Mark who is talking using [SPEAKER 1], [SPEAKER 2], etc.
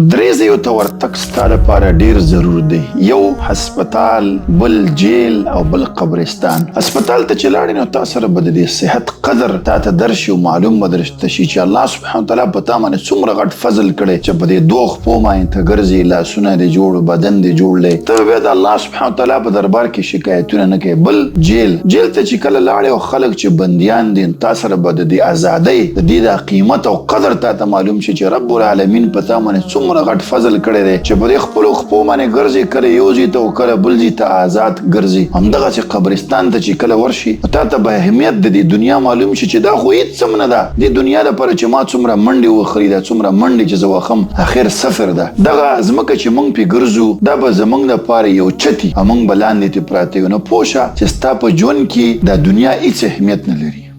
[SPEAKER 1] درې ځایو ته ورتګ ستا لپاره ډیر ضرور دی، یو هسپتال، بل جیل او بل قبرستان. هسپتال ته چې لاړې نو تا سره به د دې صحت قدر تا ته درشي او معلوم به درته شي چې الله سبحانه وتعالی په تا باندې څومره غټ فضل کړی چې په دې دوو خپو باندې ته ګرځې، لاسونه دې جوړ، بدن دې جوړ دی، ته به بیا د الله سبحانه وتعالی په دربار کې شکایتونه نه کوې. بل جیل، جیل ته چې کله لاړې او خلک چې بندیان دي نو تا سره به د دې ازادۍ د دې دا قیمت او قدر تا ته معلوم شي چې رب العالمین په تا باندې څومره غټ فضل کړی دی چې په دې خپلو خپو باندې ګرځې، کله یو ځای ته او کله بل ځای ته ازاد ګرځې. همدغسې قبرستان ته چې کله ورشي نو تا ته به اهمیت د دې دنیا معلوم شي چې دا خو هیڅ هم نه ده، دې دنیا لپاره چې ما څومره منډې وخلي، دا څومره منډې چې زه وخم اخر صفر ده. دغه ځمکه چې موږ پرې ګرځو دا به زموږ لپاره یو چتي او موږ به لاندې ترې پراته یو. نو پوه شه چې ستا په ژوند کې دا دنیا هیڅ اهمیت نه لري.